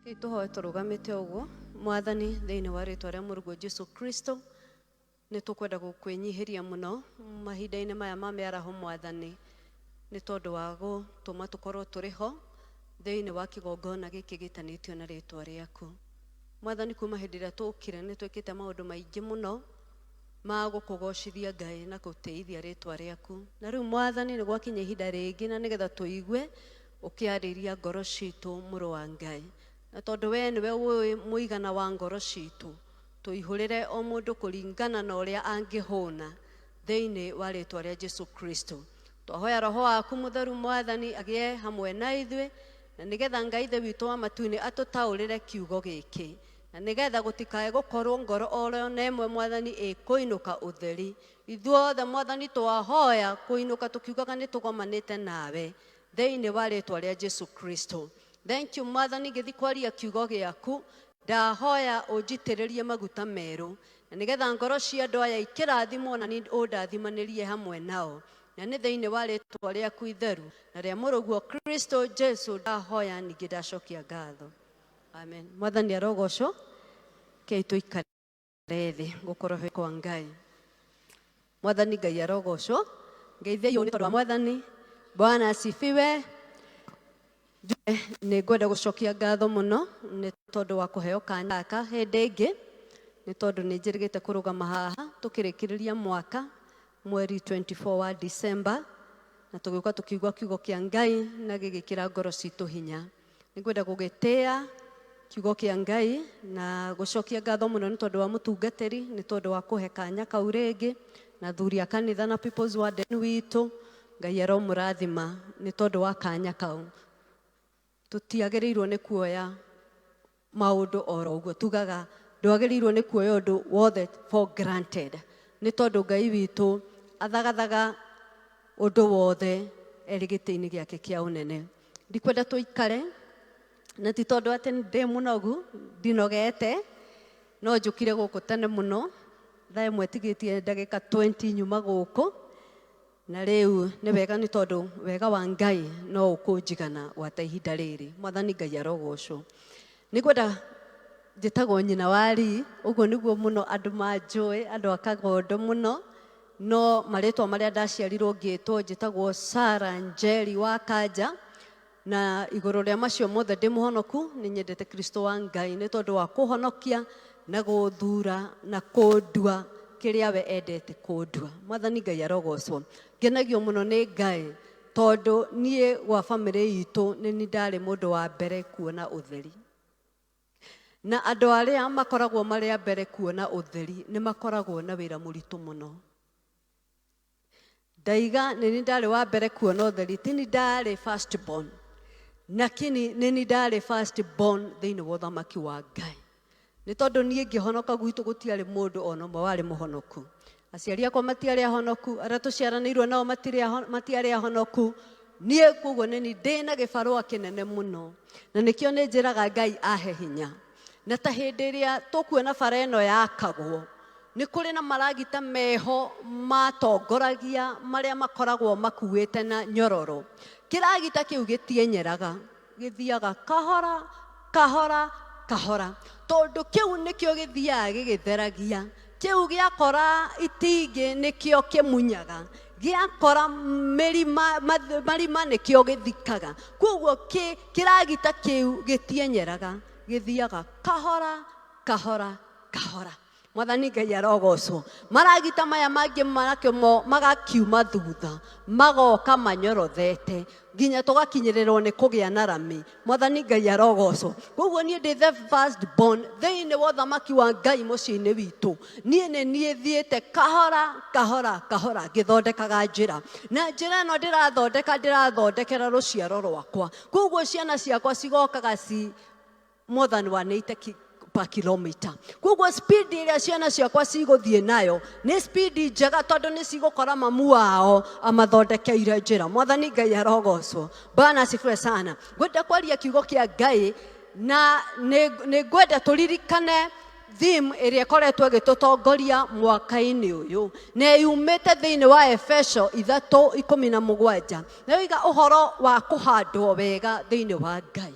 Kei tũhoe tũrũgamĩte ũguo. Mwathani, thĩinĩ wa rĩtwa rĩa mũrũguo Jesu Kristo, nĩ tũkwenda gũkwĩnyihĩria mũno mahinda-inĩ maya ma mĩaraho, Mwathani, nĩ tondũ wa gũtũma tũkorwo tũrĩ ho thĩinĩ wa kĩgongona gĩkĩ gĩtanĩtio na rĩtwa rĩaku. Mwathani, kuma hĩndĩ ĩrĩa tũkire nĩ twĩkĩte maũndũ maingĩ mũno ma gũkũgocithia Ngai na gũtĩithia rĩtwa rĩaku. Na rĩu, Mwathani, nĩ gwakinya ihinda rĩngĩ na nĩgetha tũigue ũkĩarĩria ngoro citũ, mũrũ wa Ngai. Na tondũ we nĩwe ũĩ mũigana wa ngoro citũ, tũihũrĩre o mũndũ kũringana na ũrĩa angĩhũna thĩinĩ wa rĩtwa rĩa Jesu Kristo. Twahoya Roho waku Mũtheru, Mwathani, agĩe hamwe na ithuĩ, na nĩgetha Ngai Ithe witũ wa matu-inĩ atũtaũrĩre kiugo gĩkĩ, na nĩgetha gũtikae gũkorwo ngoro oro na ĩmwe, Mwathani, ĩkũinũka ũtheri. Ithuothe, Mwathani, twahoya kũinũka tũkiugaga nĩ tũgomanĩte nawe thĩinĩ wa rĩtwa rĩa Jesu Kristo. Thank you, Mwathani. Ngĩthi kwaria kiugo gĩaku, ndahoya ũnjitĩrĩrie maguta merũ, na nĩgetha ngoro cia andũ aya ikĩrathimwo na nĩ ũndathimanĩrie hamwe nao, na nĩ thĩinĩ wa rĩtwa rĩaku itheru na rĩa mũrũguo Kristo Jesu ndahoya, ningĩ ndacokia ngatho. Amen. Mwathani arogocwo. Kei tũikare thĩ gũkorwo kwa Ngai. Mwathani Ngai arogocwo. Ngeithio nĩ tondũ wa Mwathani. Bwana asifiwe. Nĩ ngwenda gũcokia ngatho mũno nĩ tondũ wa kũheo kanya gaka hĩndĩ ĩngĩ, nĩ tondũ nĩ njĩrĩgĩte kũrũgama haha tũkĩrĩkĩrĩria mwaka mweri 24 wa December, na tũgĩũka tũkiigua kiugo kĩa Ngai na gĩgĩkĩra ngoro citũ hinya. Nĩ ngwenda gũgĩtĩa kiugo kĩa Ngai na gũcokia ngatho mũno nĩ tondũ wa mũtungatĩri, nĩ tondũ wa kũhe kanya kau rĩngĩ, na athuri a kanitha na People's Warden witũ. Ngai aromũrathima nĩ tondũ wa kanya kau. Tũtiagĩrĩirwo nĩ kuoya maũndũ oro ũguo. Tugaga ndwagĩrĩirwo nĩ kuoya ũndũ wothe for granted, nĩ tondũ Ngai witũ athagathaga ũndũ wothe erĩ gĩtĩ-inĩ gĩake kĩa ũnene. Ndikwenda tũikare, na ti tondũ atĩ ndĩ mũnogu, ndinogete, no njũkire gũkũ tene mũno, thaa 1 tigĩtie ndagĩka 20 nyuma gũkũ, na rĩu nĩ wega, nĩ tondũ wega wa Ngai no ũkũnjigana gwata ihinda rĩrĩ. Mwathani Ngai arogocwo. Nĩ ngwenda, njĩtagwo nyina wa Rii, ũguo nĩguo mũno andũ manjũĩ, andũ a Kagondo mũno, no marĩtwa marĩa ndaciarirwo ngĩtwo, njĩtagwo Sara Njeri wa Kanja. Na igũrũ rĩa macio mothe, ndĩ mũhonoku. Nĩ nyendete Kristo wa Ngai nĩ tondũ wa kũhonokia na gũthura na kũndua kĩrĩa we endete kũndua. Mwathani Ngai arogocwo. Ngenagio mũno nĩ Ngai tondũ niĩ gwa bamĩrĩ itũ nĩ ni ndarĩ mũndũ wa mbere kuona ũtheri, na andũ arĩa makoragwo marĩ a mbere kuona ũtheri nĩ makoragwo na wĩra mũritũ mũno. Ndaiga nĩ ni ndarĩ wa mbere kuona ũtheri, ti ni ndarĩ first born, lakini nĩ ni ndarĩ first born thĩinĩ wa ũthamaki wa Ngai, nĩ tondũ niĩ ngĩhonoka gwitũ gũtiarĩ mũndũ ona ũmwe warĩ mũhonoku. Aciari akwa matiarĩ ahonoku, arĩa tũciaranĩirwo nao matiarĩ ahonoku. Niĩ koguo nĩ ni ndĩna gĩbarũa kĩnene mũno, na nĩkĩo nĩ njĩraga Ngai ahe hinya. Na ta hĩndĩ ĩrĩa tũkuona bara ĩno yakagwo, nĩ kũrĩ na maragita meho matongoragia marĩa makoragwo makuĩte na nyororo. Kĩragita kĩu gĩtienyeraga, gĩthiaga kahora kahora kahora, tondũ kĩu nĩkĩo gĩthiaga gĩgĩtheragia. Kĩu gĩakora itingĩ nĩkĩo kĩmunyaga, gĩakora mĩrima marima nĩkĩo gĩthikaga. Koguo kĩragita kĩu gĩtienyeraga, gĩthiaga kahora kahora kahora. Mwathani Ngai arogocwo. Maragita maya mangĩ makĩo mo magakiuma thutha, magoka manyorothete nginya tũgakinyĩrĩrwo nĩ kũgĩa na rami. Mwathani Ngai arogocwo. Koguo niĩ ndĩ the first born thĩinĩ wa ũthamaki wa Ngai mũciĩ-inĩ witũ. Niĩ nĩ niĩ thiĩte kahora kahora kahora ngĩthondekaga njĩra, na njĩra ĩno ndĩrathondeka, ndĩrathondekera rũciaro rwakwa. Koguo ciana ciakwa cigokaga ci more than 180 per kilometer. Koguo speed ĩrĩa ciana ciakwa cigũthiĩ nayo nĩ speed njega, tondũ nĩ cigũkora mamu wao amathondekeire njĩra. Mwathani Ngai arogocwo. Bwana asifiwe sana. Ngwenda kwaria kiugo kĩa Ngai, na nĩ ngwenda tũririkane theme ĩrĩa ĩkoretwo ĩgĩtũtongoria mwaka-inĩ ũyũ, na yumĩte thĩinĩ wa Efeso 3:17, na yoiga ũhoro wa kũhandwo wega thĩinĩ wa Ngai.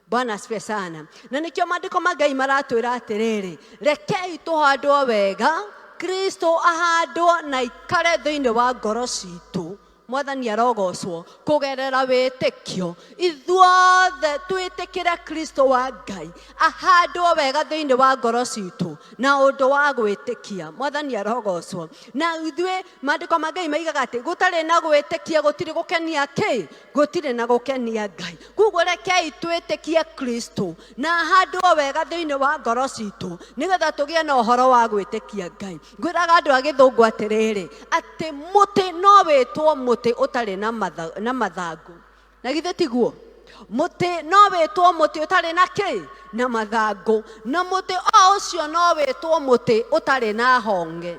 Bwana asifiwe sana. Na nĩkĩo maandĩko ma Ngai maratwĩra atĩrĩrĩ, rekei tũhandwo wega, Kristo ahandwo na ikare thĩinĩ wa ngoro citũ. Mwathani arogocwo kũgerera wĩtĩkio. Ithuothe twĩtĩkĩre Kristo wa Ngai ahandwo wega thĩinĩ wa ngoro citũ na ũndũ wa gwĩtĩkia. Mwathani arogocwo. Na ithuĩ maandĩko ma Ngai maigaga atĩ gũtarĩ na gwĩtĩkia gũtirĩ gũkenia kĩ? Gũtirĩ na gũkenia Ngai. Koguo rekei twĩtĩkie Kristo na ahandwo wega thĩinĩ wa ngoro citũ nĩgetha tũgĩe na ũhoro wa gwĩtĩkia Ngai. Ngwĩraga andũ a gĩthũngũ atĩrĩrĩ, atĩ mũtĩ no wĩtwo mũtĩ ũtarĩ na mathangũ. Na githĩ tiguo? Mũtĩ no wĩtwo mũtĩ ũtarĩ na kĩ? Na mathangũ. Na mũtĩ o ũcio no wĩtwo mũtĩ ũtarĩ na honge.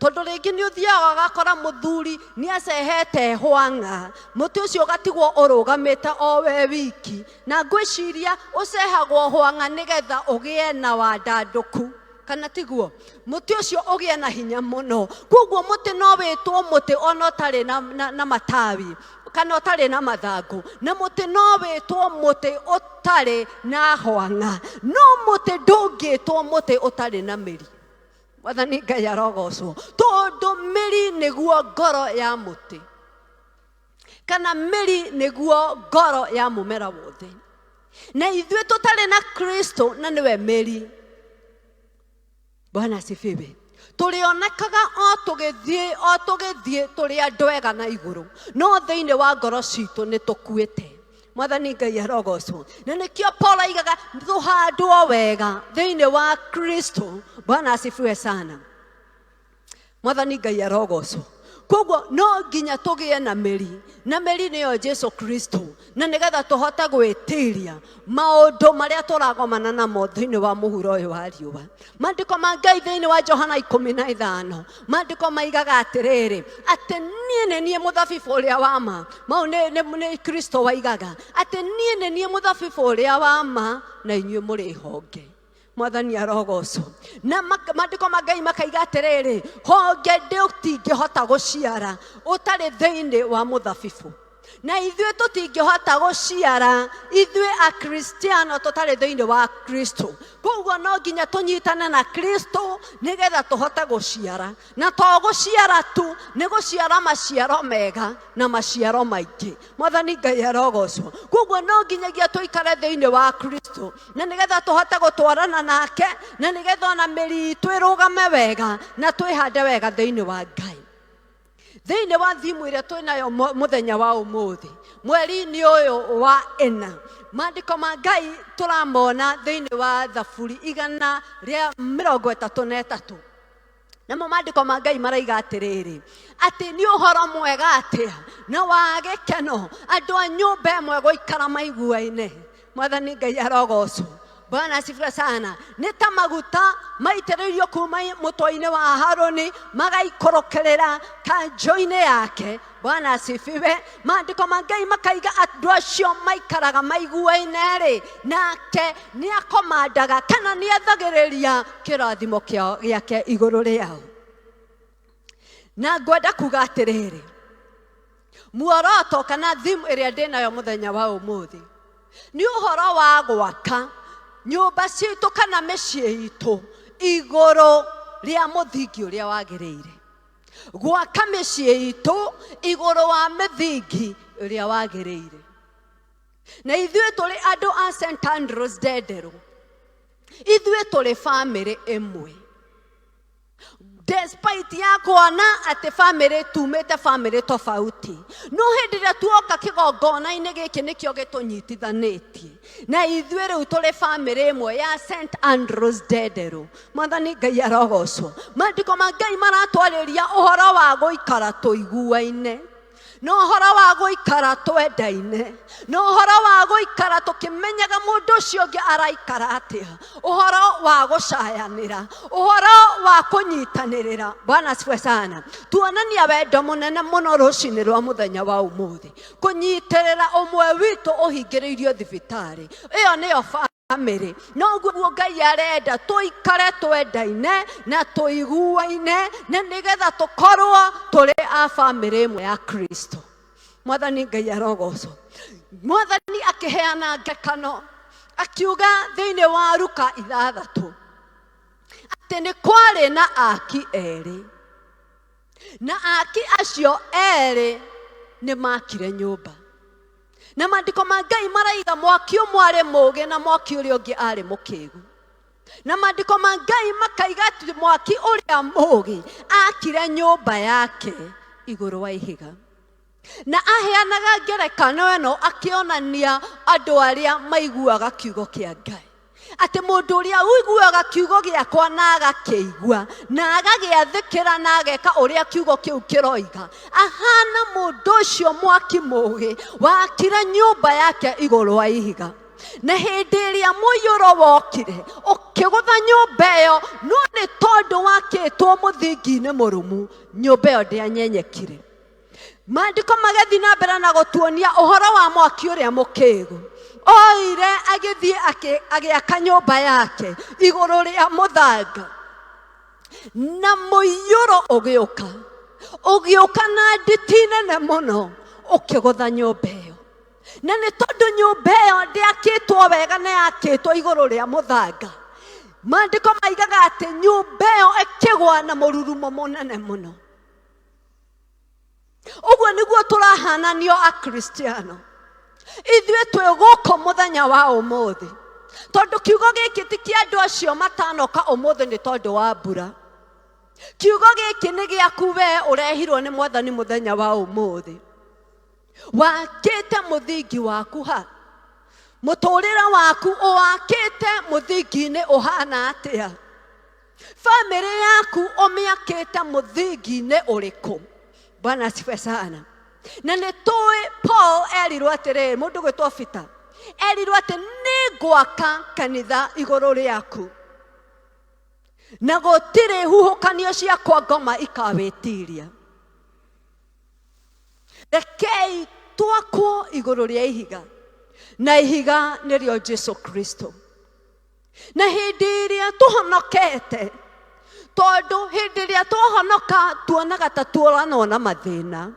Tondũ rĩngĩ nĩ ũthiaga ũgakora mũthuri nĩ acehete hwang'a, mũtĩ ũcio ũgatigwo ũrũgamĩte o we wiki. Na ngwĩciria ũcehagwo hwang'a nĩgetha ũgĩe na wandandũku. Kana tiguo? Mũtĩ ũcio ũgĩe na hinya mũno. Koguo mũtĩ no wĩtwo mũtĩ ona ũtarĩ na matawi kana ũtarĩ na mathangũ. Na mũtĩ no wĩtwo mũtĩ ũtarĩ na hwang'a. No mũtĩ ndũngĩtwo mũtĩ ũtarĩ na mĩri. Mwathani Ngai arogocwo. Tondũ mĩri nĩguo ngoro ya mũtĩ. Kana mĩri nĩguo ngoro ya mũmera wothe. Na ithuĩ tũtarĩ na Kristo na nĩwe mĩri. Bwana asifiwe. Tũrĩonekaga o tũgĩthiĩ, o tũgĩthiĩ tũrĩ andũ ega na igũrũ, no thĩinĩ wa ngoro citũ nĩ tũkuĩte. Mwathani Ngai arogocwo. Na nĩkĩo Paul aigaga tũhandwo wega thĩinĩ wa Kristo. Bwana asifiwe sana. Mwathani Ngai arogocwo. Koguo no nginya tũgĩe na mĩri, na mĩri nĩyo Jesu Kristo, na nĩgetha tũhote gwĩtiria maũndũ marĩa tũragomana namo thĩinĩ wa mũhuro ũyũ wa riũa. Maandĩko ma Ngai thĩinĩ wa Johana 15, maandĩko maigaga atĩrĩrĩ, atĩ niĩ nĩ niĩ mũthabibũ ũrĩa wa ma. Mau nĩ Kristo waigaga atĩ niĩ nĩ niĩ mũthabibũ ũrĩa wa ma na inyuĩ mũrĩ honge. Mwathani arogocwo. Na maandĩko ma Ngai makaiga atĩrĩrĩ, honge ndũtingĩhota gũciara ũtarĩ thĩinĩ wa mũthabibũ. Na ithuĩ tũtingĩhota gũciara ithuĩ Akristiano tũtarĩ thĩinĩ wa Kristo. Koguo no nginya tũnyitane na Kristo nĩgetha tũhote gũciara. Na to gũciara tu, nĩ gũciara maciaro mega na maciaro maingĩ. Mwathani Ngai arogocwo. Koguo no nginyagia tũikare thĩinĩ wa Kristo na nĩgetha tũhote gũtwarana nake, na nĩgetha ona mĩri itũ ĩrũgame wega na twĩhande wega thĩinĩ wa Ngai. Thĩinĩ wa thimu ĩrĩa twĩnayo mũthenya wa ũmũthĩ, mweri-inĩ ũyũ wa ĩna, maandĩko ma Ngai tũramona thĩinĩ wa Thaburi 133. Namo maandĩko ma Ngai maraiga atĩrĩrĩ, atĩ nĩ ũhoro mwega atĩa na wa gĩkeno andũ a nyũmba ĩmwe gũikara maiguaine. Mwathani Ngai arogocwo. Bwana asifiwe sana. Nĩ ta maguta maitĩrĩirio kuma mũtwe-inĩ wa Harũni magaikũrũkĩrĩra kanjũ-inĩ yake. Bwana asifiwe. Maandĩko ma Ngai makaiga andũ acio maikaraga maiguaine-rĩ, nake nĩ akomandaga kana nĩ athagĩrĩria kĩrathimo gĩake igũrũ rĩao. Na ngwenda kuga atĩrĩrĩ, muoroto kana thimu ĩrĩa ndĩnayo mũthenya wa ũmũthĩ nĩ ũhoro wa gwaka nyũmba citũ kana mĩciĩ itũ igũrũ rĩa mũthingi ũrĩa wagĩrĩire. Gwaka mĩciĩ itũ igũrũ wa mĩthingi ũrĩa wagĩrĩire. Na ithuĩ tũrĩ andũ a St Andrews Ndenderũ, ithuĩ tũrĩ bamĩrĩ ĩmwe. Despite ya kuona atĩ bamĩrĩ tumĩte bamĩrĩ tofauti, no hĩndĩ ĩrĩa tuoka kĩgongona-inĩ gĩkĩ nĩkĩo gĩtũnyitithanĩtie. Na ithuĩ rĩu tũrĩ bamĩrĩ ĩmwe ya St Andrews Ndenderũ. Mwathani Ngai arogocwo. Maandĩko ma Ngai maratwarĩria ũhoro wa gũikara tũiguaine, na ũhoro wa gũikara twendaine, na ũhoro wa gũikara tũkĩmenyaga mũndũ ũcio ũngĩ araikara atĩa, ũhoro wa gũcayanĩra, ũhoro wa kũnyitanĩrĩra. Bwana asifiwe sana. Tuonania wendo mũnene mũno rũcinĩ rwa mũthenya wa ũmũthĩ, kũnyitĩrĩra ũmwe witũ ũhingĩrĩirio thibitarĩ. Ĩyo nĩyo bamĩrĩ. Noguo Ngai arenda tũikare twendaine na tũiguaine, na nĩgetha tũkorwo tũrĩ a bamĩrĩ ĩmwe ya Kristo. Mwathani Ngai arogocwo. Mwathani akĩheana ngerekano Akiuga thĩinĩ wa Luka 6 atĩ nĩ kwarĩ na aki erĩ, na aki acio erĩ nĩ makire nyũmba. Na maandĩko ma Ngai maraiga mwaki ũmwe arĩ mũũgĩ na mwaki ũrĩa ũngĩ arĩ mũkĩgu. Na maandĩko ma Ngai makaiga atĩ mwaki ũrĩa mũũgĩ akire nyũmba yake igũrũ wa ihiga. Na aheanaga ngerekano ĩno akĩonania andũ arĩa maiguaga kiugo kĩa Ngai. Atĩ mũndũ ũrĩa ũiguaga kiugo gĩakwa na agakĩigua na agagĩathĩkĩra na ageka ũrĩa kiugo kĩu kĩroiga, ahana mũndũ ũcio mwaki mũũgĩ wakire nyũmba yake igũrũ wa ihiga. Na hĩndĩ ĩrĩa mũiyũro wokire ũkĩgũtha nyũmba ĩyo, no nĩ tondũ wakĩtwo mũthingi-inĩ mũrũmu, nyũmba ĩyo ndĩanyenyekire. Maandĩko magathiĩ na mbere na gũtuonia ũhoro wa mwaki ũrĩa mũkĩgu. Oire agĩthiĩ agĩaka nyũmba yake igũrũ rĩa mũthanga, na mũiyũro ũgĩũka, ũgĩũka na nditi nene mũno, ũkĩgũtha nyũmba ĩyo. Na nĩ tondũ nyũmba ĩyo ndĩakĩtwo wega na yakĩtwo igũrũ rĩa mũthanga, maandĩko maigaga atĩ nyũmba ĩyo ĩkĩgwa na mũrurumo mũnene mũno. Ũguo nĩguo tũrahananio Akristiano. Ithuĩ twĩ gũkũ mũthenya wa ũmũthĩ tondũ kiugo gĩkĩ ti kĩa andũ acio matanoka ũmũthĩ nĩ tondũ wa mbura. Kiugo gĩkĩ nĩ gĩaku we ũrehirwo nĩ Mwathani mũthenya wa ũmũthĩ. Wakĩte mũthingi waku ha? Mũtũrĩre waku ũwakĩte mũthingi-inĩ ũhana atĩa? Bamĩrĩ yaku ũmĩakĩte mũthingi-inĩ ũrĩkũ? Bwana asifiwe sana. Na nĩ tũĩ Paul erirwo atĩrĩrĩ, mũndũ gwĩtwo Peter erirwo atĩ nĩ ngwaka kanitha igũrũ rĩaku, na gũtirĩ huhũkanio cia kwa ngoma ikawĩtiria. Rekei twakwo igũrũ rĩa ihiga, na ihiga nĩrĩo Jesu Kristo. Na hĩndĩ ĩrĩa tũhonokete, tondũ hĩndĩ ĩrĩa twahonoka tuonaga ta tuoranwo na mathĩna.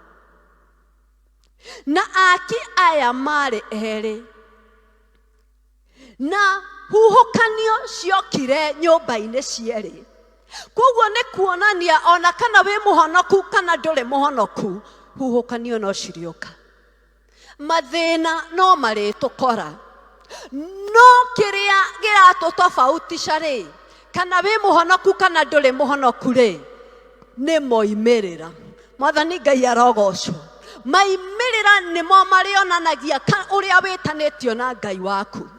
Na aki aya marĩ erĩ, na huhũkanio ciokire nyũmba-inĩ cierĩ. Koguo nĩ kuonania ona kana wĩ mũhonoku kana ndũrĩ mũhonoku, huhũkanio no cirĩũka. Mathĩna no marĩtũkora. No kĩrĩa kĩratũtofautisha rĩ, kana wĩ mũhonoku kana ndũrĩ mũhonoku rĩ, nĩ moimĩrĩra. Mwathani Ngai arogocwo. Maimĩrĩra nĩmo marĩonanagia ũrĩa wĩtanĩtio na Ngai waku.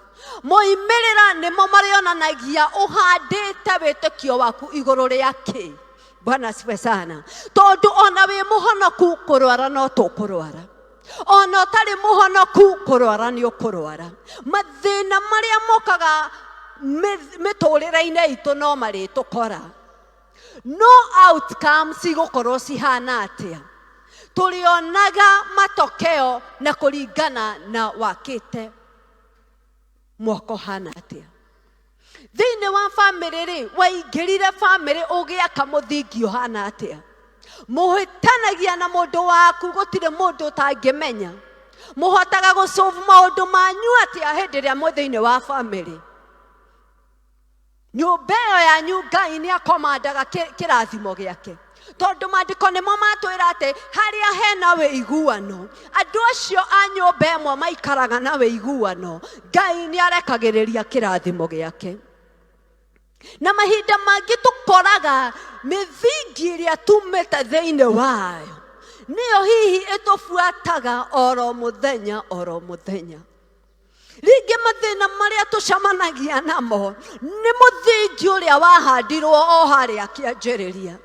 Moimĩrĩra nĩmo marĩonanagia ũhandĩte wĩtĩkio waku igũrũ rĩa kĩ. Bwana asifiwe sana. Tondũ ona wĩ mũhonoku kũrwara no tũkũrwara, ona ũtarĩ mũhonoku kũrwara nĩ ũkũrwara. Mathĩna marĩa mokaga mĩtũrĩre-inĩ itũ no marĩtũkora, no outcome cigũkorwo cihana atĩa tũrĩonaga matokeo na kũringana na wakĩte mwako hana atĩa. Thĩinĩ wa bamĩrĩ rĩ, waingĩrire bamĩrĩ ũgĩaka mũthingi ũhana atĩa? Mũhĩtanagia na mũndũ waku, gũtirĩ mũndũ ũtangĩmenya. Mũhotaga gũsolve maũndũ manyu atĩa hĩndĩ ĩrĩa mwĩ thĩinĩ wa bamĩrĩ? Nyũmba ĩyo yanyu Ngai nĩ akomandaga kĩrathimo gĩake, tondũ maandĩko nĩmo matwĩra atĩ harĩa hena wĩiguano, andũ acio a nyũmba ĩmwe maikaraga na wĩiguano, Ngai nĩ arekagĩrĩria kĩrathimo gĩake. Na mahinda mangĩ tũkoraga mĩthingi ĩrĩa tumĩte thĩinĩ wayo nĩyo hihi ĩtũbuataga oro mũthenya oro mũthenya. Rĩngĩ mathĩna marĩa tũcemanagia namo nĩ mũthingi ũrĩa wahandirwo o harĩa kĩanjĩrĩria.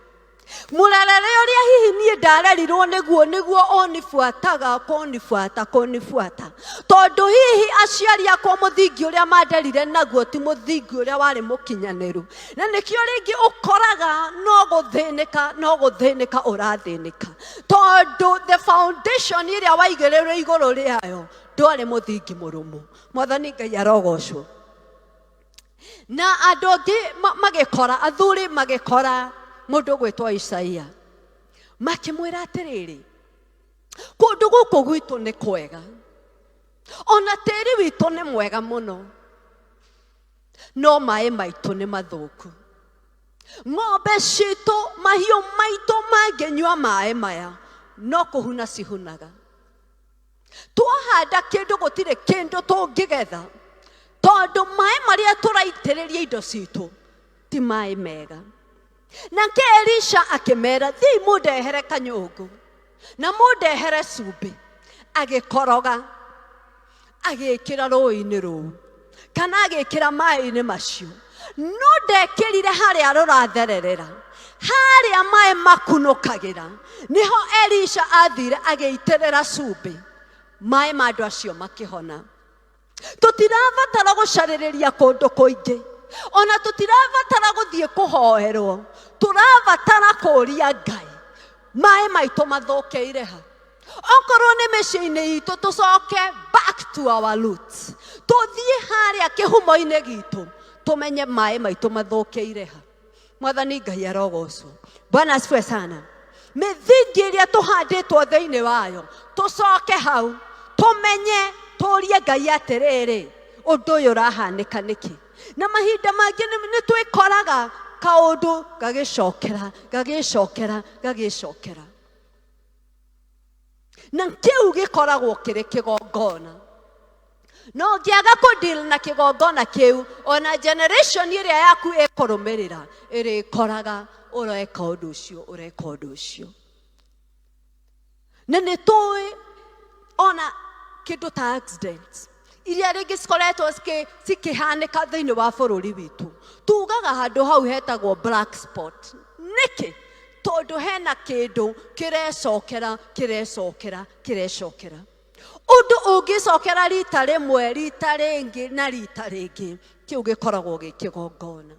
Mũrerere ũrĩa hihi niĩ ndarerirwo nĩguo nĩguo ũnibuataga kũnibuata kũnibuata, tondũ hihi aciari akwa mũthingi ũrĩa manderire naguo ti mũthingi ũrĩa warĩ mũkinyanĩru, na nĩkĩo rĩngĩ ũkoraga no gũthĩnĩka no gũthĩnĩka ũrathĩnĩka, tondũ the foundation ĩrĩa waigĩrĩrwo igũrũ rĩayo ndwarĩ mũthingi mũrũmu. Mwathani Ngai arogocwo. Na andũ angĩ magĩkora, athuri magĩkora mũndũ ũgwĩtwo Isaia, makĩmwĩra atĩrĩrĩ, kũndũ gũkũ gwitũ nĩ kwega, ona tĩri witũ nĩ mwega mũno. No maĩ maitũ nĩ mathũku. Ng'ombe citũ, mahiũ maitũ mangĩnyua maĩ maya, no kũhuna cihunaga. Twahanda kĩndũ gũtirĩ kĩndũ tũngĩgetha, tondũ maĩ marĩa tũraitĩrĩria indo citũ ti maĩ mega. Nake Elisha akĩmera, thiĩi mũndehere kanyũngũ na mũndehere cumbĩ. Agĩkoroga, agĩkĩra rũĩ-inĩ rũu kana agĩkĩra maĩ-inĩ macio, no ndekĩrire harĩa rũrathererera, harĩa maĩ makunũkagĩra, nĩho Elisha athire agĩitĩrĩra cumbĩ, maĩ ma andũ acio makĩhona. Tũtirabatara gũcarĩrĩria kũndũ kũingĩ, ona tũtirabatara gũthiĩ kũhoerwo, tũrabatara kũria Ngai maĩ maitũ mathũkĩire ha. Okorwo nĩ mĩciĩ-inĩ itũ, tũcoke back to our roots, tũthiĩ harĩa kĩhumo-inĩ gitũ, tũmenye maĩ maitũ mathũkĩire ha. Mwathani Ngai arogocwo. Bwana asifiwe sana. Mĩthingi ĩrĩa tũhandĩtwo thĩinĩ wayo, tũcoke hau tũmenye, tũrie Ngai atĩrĩrĩ, ũndũ ũyũ ũrahanĩka nĩkĩ? Na mahinda mangĩ nĩ twĩkoraga kaũndũ gagĩcokera, gagĩcokera, gagĩcokera, na kĩu gĩkoragwo kĩrĩ kĩgongona. Na ũngĩaga kũ deal na kĩgongona kĩu, ona generation ĩrĩa yaku ĩkũrũmĩrĩra ĩrĩkoraga ũreka ũndũ ũcio, ũreka ũndũ ũcio. Na nĩ tũĩ ona kĩndũ ta accident iria rĩngĩ cikoretwo cikĩhanĩka thĩinĩ wa bũrũri witũ, tugaga handũ hau hetagwo black spot. Nĩkĩ? Tondũ hena kĩndũ kĩrecokera, kĩrecokera, kĩrecokera. Ũndũ ũngĩcokera rita rĩmwe, rita rĩngĩ na rita rĩngĩ, kĩu gĩkoragwo gĩ kĩgongona.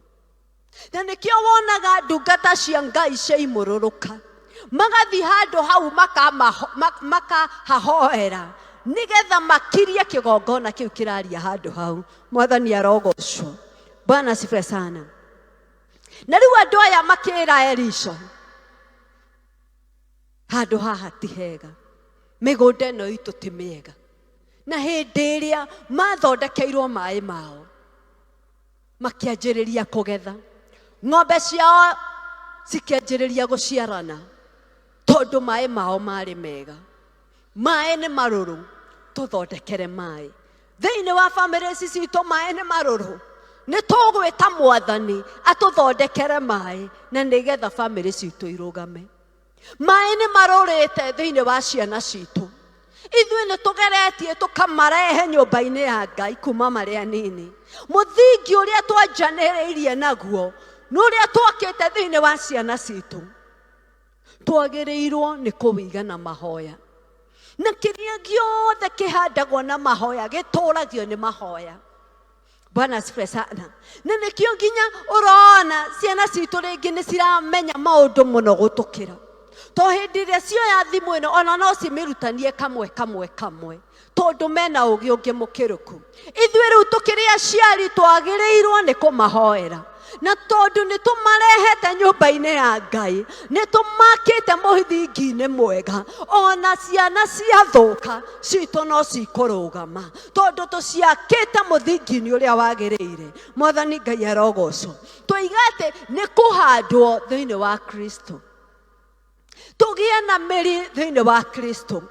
Na nĩkĩo wonaga ndungata cia Ngai ciaimũrũrũka, magathiĩ handũ hau makahahoera nĩgetha makirie kĩgongona kĩu kĩraria handũ hau. Mwathani arogocwo. Bwana asifiwe sana. Na rĩu andũ aya makĩra Elisha, handũ haha ti hega, mĩgũnda ĩno itũ ti mĩega. Na hĩndĩ ĩrĩa mathondekeirwo maĩ mao, makĩanjĩrĩria kũgetha, ng'ombe ciao cikĩanjĩrĩria gũciarana, tondũ maĩ mao marĩ mega. Maĩ nĩ marũrũ, tũthondekere maĩ thĩinĩ wa bamĩrĩ ici citũ. Maĩ nĩ marũrũ, nĩ tũgwĩta Mwathani atũthondekere maĩ na nĩgetha bamĩrĩ citũ irũgame. Maĩ nĩ marũrĩte thĩinĩ wa ciana citũ. Ithuĩ nĩ tũgeretie tũkamarehe nyũmba-inĩ ya Ngai kuma marĩ anini. Mũthingi ũrĩa twanjanĩrĩirie naguo nĩ ũrĩa twakĩte thĩinĩ wa ciana citũ, twagĩrĩirwo nĩ kũwiga na mahoya, na kĩrĩa gĩothe kĩhandagwo na mahoya gĩtũragio nĩ mahoya. Bwana asifiwe sana. Na nĩkĩo nginya ũrona ciana citũ rĩngĩ nĩ ciramenya maũndũ mũno gũtũkĩra, to hĩndĩ ĩrĩa cioya thimũ ĩno, ona no cimĩrutanie kamwe kamwe kamwe, tondũ mena ũgĩ ũngĩ mũkĩrũku. Ithuĩ rĩu tũkĩrĩ aciari twagĩrĩirwo nĩ kũmahoera, na tondũ nĩ tũmarehete nyũmba-inĩ ya Ngai, nĩ tũmakĩte mũthingi-inĩ mwega, ona ciana ciathũka citũ no cikũrũgama, tondũ tũciakĩte mũthingi-inĩ ũrĩa wagĩrĩire. Mwathani Ngai arogocwo. Tũiga atĩ nĩ kũhandwo thĩinĩ wa Kristo, tũgĩe na mĩri thĩinĩ wa Kristo.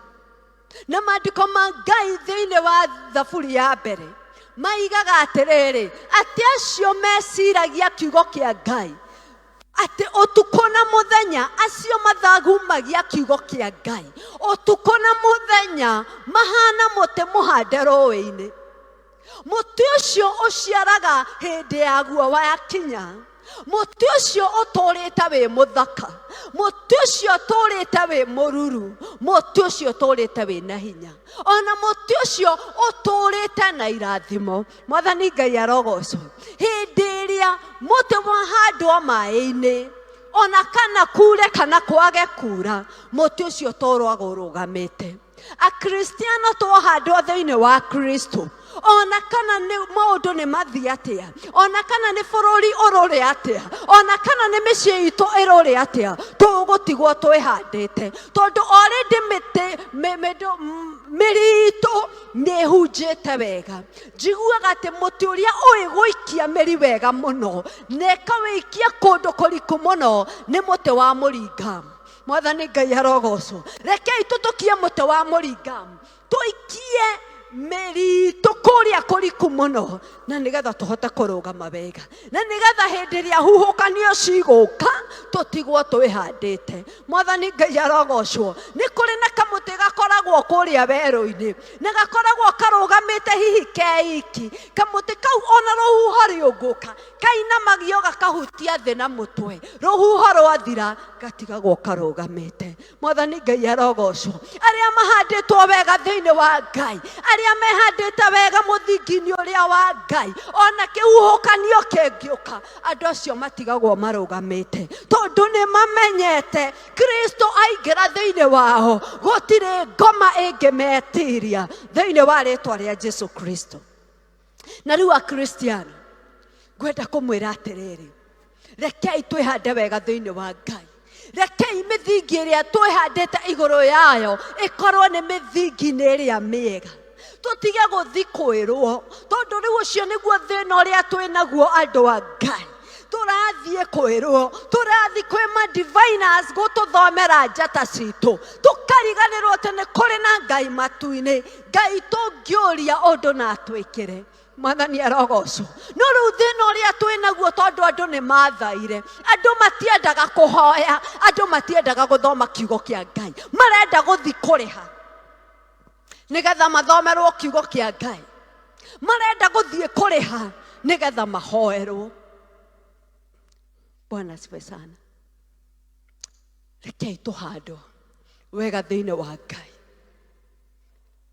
Na maandĩko ma Ngai thĩinĩ wa Thaburi ya mbere maigaga atĩrĩrĩ, atĩ acio meciragia kiugo kĩa Ngai atĩ ũtukũ na mũthenya, acio mathagumagia kiugo kĩa Ngai ũtukũ na mũthenya, mahana mũtĩ mũhande rũĩ-inĩ. Mũtĩ ũcio ũciaraga hĩndĩ yaguo wakinya, mũtĩ ũcio ũtũrĩte wĩ mũthaka, mũtĩ ũcio ũtũrĩte wĩ mũruru, mũtĩ ũcio ũtũrĩte wĩ na hinya, ona mũtĩ ũcio ũtũrĩte na irathimo. Mwathani Ngai arogocwo. Hĩndĩ ĩrĩa mũtĩ wahandwo maĩ-inĩ, ona kana kure kana kwage kura, mũtĩ ũcio ũtũragwo ũrũgamĩte. Akristiano twohandwo thĩinĩ wa Kristo, ona kana nĩ maũndũ nĩ mathiĩ atĩa, ona kana nĩ bũrũri ũrũrĩ atĩa, ona kana nĩ mĩciĩ itũ ĩrũrĩ atĩa, tũgũtigwo twĩhandĩte, tondũ already mĩtĩ mĩri itũ nĩ ĩhunjĩte wega. Njiguaga atĩ mũtĩ ũrĩa ũĩ gũikia mĩri wega mũno na ĩkawĩikia kũndũ kũriku mũno nĩ mũtĩ wa mũringamu. Mwathani Ngai arogocwo. Rekei tũtũkie mũtĩ wa mũringamu, tũikie mĩri itũ kũrĩa kũriku mũno, na nĩgetha tũhote kũrũgama wega, na nĩgetha hĩndĩ ĩrĩa huhũkanio cigũka tũtigwo twĩhandĩte. Mwathani Ngai arogocwo. Nĩ kũrĩ na kamũtĩ gakoragwo kũrĩa werũ-inĩ, na gakoragwo karũgamĩte hihi keiki. Kamũtĩ kau ona rũhuho rĩũngũka kainamagio gakahutia thĩ na mũtwe, rũhuho rwathira gatigagwo karũgamĩte. Mwathani Ngai arogocwo. Arĩa mahandĩtwo wega thĩinĩ wa Ngai, arĩa mehandĩte wega mũthingi-inĩ ũrĩa wa Ngai, ona kĩhuhũkanio kĩngĩũka, andũ acio matigagwo marũgamĩte, tondũ nĩ mamenyete Kristo aingĩra thĩinĩ wao gũtirĩ ngoma ĩngĩmetiria thĩinĩ wa rĩtwa rĩa Jesu Kristo. Na rĩu Akristiano, ngwenda kũmwĩra atĩrĩrĩ, rekei twĩhande wega thĩinĩ wa Ngai. Rekei mĩthingi ĩrĩa twĩhandĩte igũrũ yayo ĩkorwo nĩ mĩthingi-inĩ ĩrĩa mĩega. Tũtige gũthi kwĩrwo, tondũ rĩu ũcio nĩguo thĩna ũrĩa twĩnaguo andũ a Ngai. Tũrathiĩ kwĩrwo, tũrathiĩ kwĩ ma diviners gũtũthomera njata citũ, tũkariganĩrwo atĩ nĩ kũrĩ na Ngai matu-inĩ, Ngai tũngĩũria ũndũ na atwĩkĩre. Mwathani arogocwo. No rĩu thĩna ũrĩa twĩnaguo, tondũ andũ nĩ mathaire, andũ matiendaga kũhoya, andũ matiendaga gũthoma kiugo kĩa Ngai, marenda gũthi kũrĩha nĩgetha mathomerwo kiugo kĩa Ngai, marenda gũthiĩ kũrĩha nĩgetha mahoerwo. Bwana asifiwe sana. Rekei tũhandwo wega thĩinĩ wa Ngai.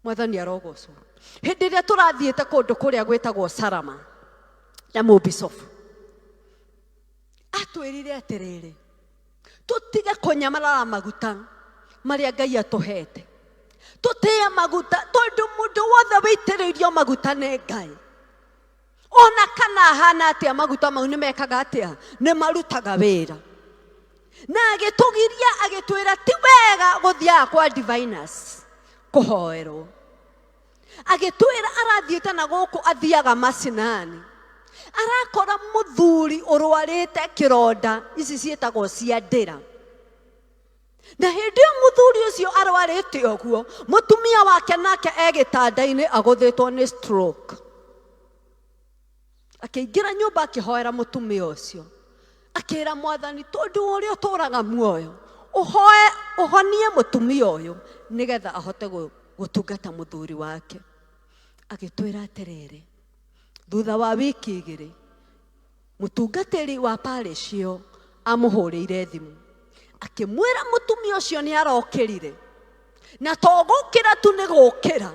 Mwathani arogocwo. Hĩndĩ ĩrĩa tũrathiĩte kũndũ kũrĩa gwĩtagwo Sarama na mũbicobu atwĩrire atĩrĩrĩ, tũtige kũnyamarara maguta marĩa Ngai atũhete, tũtĩe maguta, tondũ mũndũ wothe wĩitĩrĩirio maguta nĩ Ngai, ona kana ahana atĩa, maguta mau nĩ mekaga atĩa? Nĩ marutaga wĩra. Na agĩtũgiria, agĩtwĩra ti wega gũthiaga kwa diviners kũhoerwo. Agĩtwĩra arathiĩte na gũkũ athiaga macinani, arakora mũthuri ũrwarĩte kĩronda ici ciĩtagwo cia ndĩra. Na hĩndĩ ĩyo mũthuri ũcio arwarĩte ũguo, mũtumia wake nake e gĩtanda-inĩ agũthĩtwo nĩ stroke. Akĩingĩra nyũmba akĩhoera mũtumia ũcio, akĩra Mwathani, tondũ ũrĩa ũtũraga muoyo, ũhoe ũhonie mũtumia ũyũ nĩgetha ahote gũtungata mũthuri wake. Agĩtwĩra atĩrĩrĩ, thutha wa wiki igĩrĩ, mũtungatĩri wa parish ĩyo amũhũrĩire thimũ akĩmwĩra mũtumia ũcio nĩ arokĩrire, na to gũkĩra tu nĩ gũkĩra,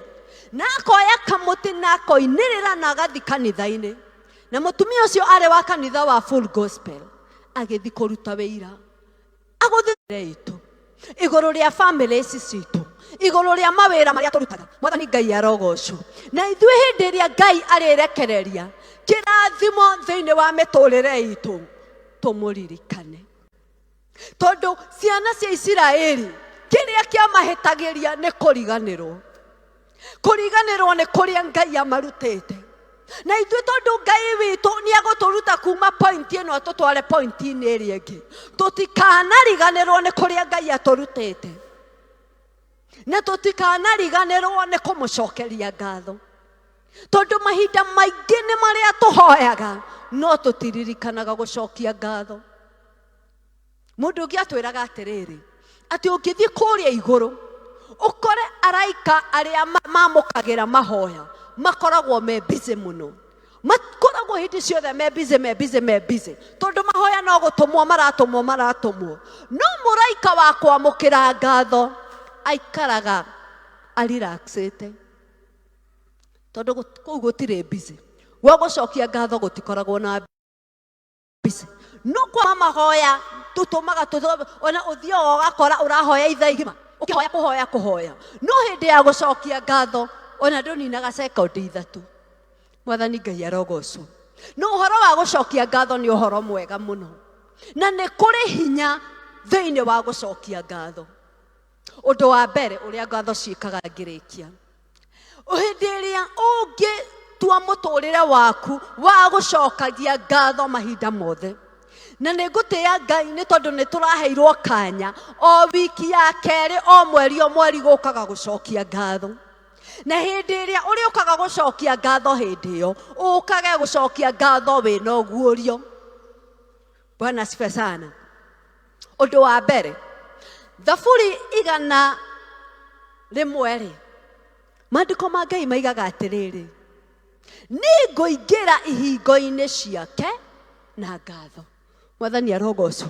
na akoya kamũtĩ na akoinĩrĩra na agathiĩ kanitha-inĩ. Na mũtumia ũcio arĩ wa kanitha wa Full Gospel, agĩthiĩ kũruta wĩira agũthire itũ igũrũ rĩa family ici citũ, igũrũ rĩa mawĩra marĩa tũrutaga. Mwathani Ngai arogocwo. Na ithuĩ hĩndĩ ĩrĩa Ngai arĩrekereria kĩrathimo thĩinĩ wa mĩtũrĩre itũ, tũmũririkane, tondũ ciana cia Isiraeli kĩrĩa kĩamahĩtagĩria nĩ kũriganĩrwo. Kũriganĩrwo nĩ kũrĩa Ngai amarutĩte. Na ithuĩ tondũ Ngai witũ nĩ egũtũruta kuma point ĩno atũtware point-inĩ ĩrĩa ĩngĩ, tũtikanariganĩrwo nĩ kũrĩa Ngai atũrutĩte, na tũtikanariganĩrwo nĩ kũmũcokeria ngatho, tondũ mahinda maingĩ nĩ marĩa tũhoyaga no tũtiririkanaga gũcokia ngatho. Mũndũ ũngĩ atwĩraga atĩrĩrĩ, atĩ ũngĩthiĩ kũrĩa igũrũ ũkore araika arĩa mamũkagĩra mahoya makoragwo me busy mũno, makoragwo hĩndĩ ciothe me busy, me busy, me busy, tondũ mahoya no gũtũmwo maratũmwo, maratũmwo. No mũraika wa kwamũkĩra ngatho aikaraga arelaxĩte, tondũ kũu gũtirĩ busy. Gwa gũcokia ngatho gũtikoragwo na busy. No kwa mahoya tũtũmaga ona ũthiaga ũgakora ũrahoya ithaa igima, Ũkĩhoya kũhoya kũhoya, no hĩndĩ ya gũcokia ngatho ona ndũninaga sekondi 3. Mwathani Ngai arogocwo. No ũhoro wa gũcokia ngatho nĩ ũhoro mwega mũno, na nĩ kũrĩ hinya thĩinĩ wa gũcokia ngatho. Ũndũ wa mbere ũrĩa ngatho ciĩkaga ngĩrĩkia, hĩndĩ ĩrĩa ũngĩtua mũtũrĩre waku wa gũcokagia ngatho mahinda mothe, na nĩ ngũtĩĩa Ngai nĩ tondũ nĩ tũraheirwo kanya o wiki ya kerĩ o mweri o mweri gũkaga gũcokia ngatho. Na hĩndĩ ĩrĩa ũrĩũkaga gũcokia ngatho, hĩndĩ ĩyo ũkage gũcokia ngatho wĩna ũguũrio. Bwana asifiwe sana. Ũndũ wa mbere, Thaburi 101 rĩ, maandĩko ma Ngai maigaga atĩrĩrĩ, nĩ ngũingĩra ihingo-inĩ ciake na ngatho. Mwathani arogocwo.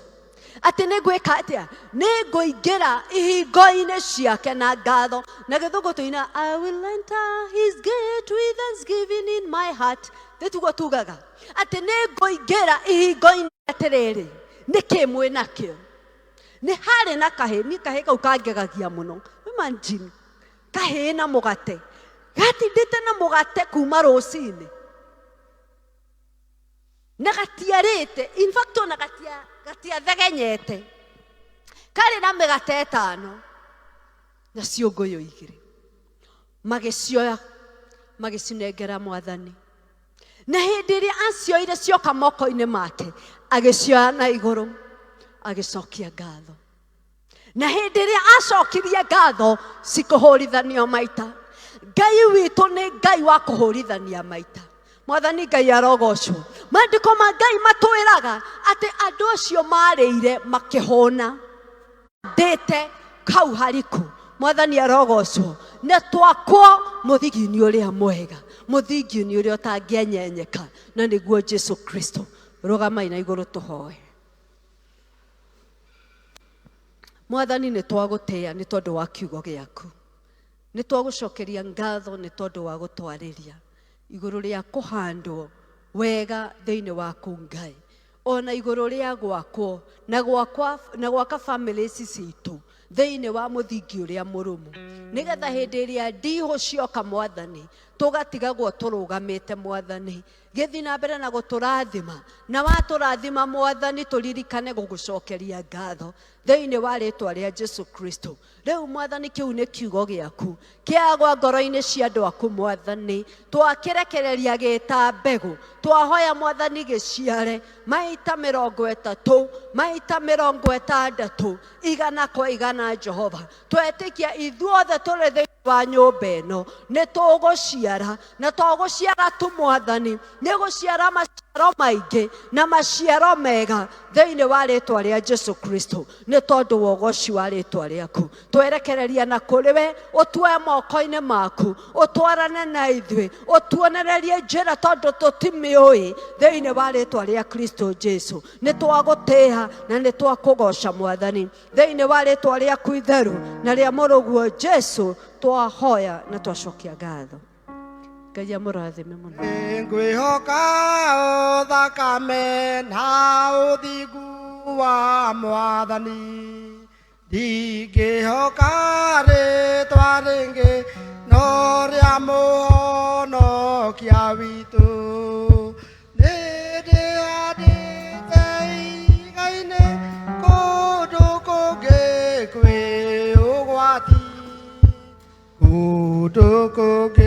Atĩ nĩ ngwĩka atĩa? Nĩ ngũingĩra ihingo-inĩ ciake na ngatho. Na gĩthũngũ tũina, I will enter his gate with thanksgiving in my heart. Nĩ tuguo tugaga atĩ nĩ ngũingĩra ihingo-inĩ. Atĩrĩrĩ, nĩkĩ mwĩ nakĩo? Nĩ harĩ na kahĩĩ, niĩ kahĩĩ kau kangegagia mũno. Imagine, kahĩĩ na mũgate, gatindĩte na mũgate kuma rũcinĩ na gatiarĩte, in fact ona gatiathegenyete, karĩ na mĩgate 5 na ciũngũyũ 2, magĩcioya magĩcinengera Mwathani. Na hĩndĩ ĩrĩa acioire cioka moko-inĩ make, agĩcioya na igũrũ agĩcokia ngatho. Na hĩndĩ ĩrĩa acokirie ngatho, cikũhũrithanio maita. Ngai witũ nĩ Ngai wa kũhũrithania maita. Mwathani Ngai arogocwo. Maandĩko ma Ngai matwĩraga atĩ andũ acio marĩire makĩhũna. Ndĩte kau hariku. Mwathani arogocwo. Na twakwo mũthingi-inĩ ũrĩa mwega, mũthingi-inĩ ũrĩa ũtangĩenyenyeka, na nĩguo Jesu Kristo. Rũgamai na igũrũ tũhoe. Mwathani, nĩ twagũtĩĩa nĩ tondũ wa kiugo gĩaku, nĩ twagũcokeria ngatho nĩ tondũ wa gũtwarĩria igũrũ rĩa kũhandwo wega thĩinĩ waku Ngai, ona igũrũ rĩa gwakwo na gwakwa na gwaka family ici citũ thĩinĩ wa mũthingi ũrĩa mũrũmu, nĩgetha hĩndĩ ĩrĩa ndihũ cioka Mwathani tũgatigagwo tũrũgamĩte. Mwathani, gĩthiĩ na mbere na gũtũrathima, na watũrathima Mwathani tũririkane gũgũcokeria ngatho thĩinĩ wa rĩtwa rĩa Jesu Kristo. Rĩu Mwathani, kĩu nĩ kiugo gĩaku kĩagwa ngoro-inĩ cia andũ aku Mwathani, twakĩrekereria gĩta mbegũ, twahoya Mwathani gĩciare maita 30, maita 60, 100 kwa 100. Jehova, twetĩkia ithuothe tũrĩ thĩinĩ wa nyũmba ĩno nĩ tũgũciara, na to gũciara tu Mwathani, nĩ gũciara maciaro maingĩ na maciaro mega thĩinĩ wa rĩtwa rĩa Jesu Kristo, nĩ tondũ wa ũgoci wa rĩtwa rĩaku. Twerekereria na kũrĩ we, ũtuoe moko-inĩ maku, ũtwarane na ithuĩ, ũtuonererie njĩra tondũ tũtimĩũĩ, thĩinĩ wa rĩtwa rĩa Kristo Jesu. Nĩ twagũtĩĩa na nĩ twakũgoca Mwathani, thĩinĩ wa rĩtwa rĩaku itheru na rĩa mũrũguo Jesu twahoya na twacokia ngatho. Ngai amũrathime mũno. Ngwĩhoka thakame na ũthingu wa Mwathani, ndingĩhoka rĩtwa rĩngĩ no rĩa Mũhonokia witũ. Nĩ ndĩhandĩte igai-inĩ kũndũ kũngĩ kwĩ ũgwati, kũndũ kũngĩ.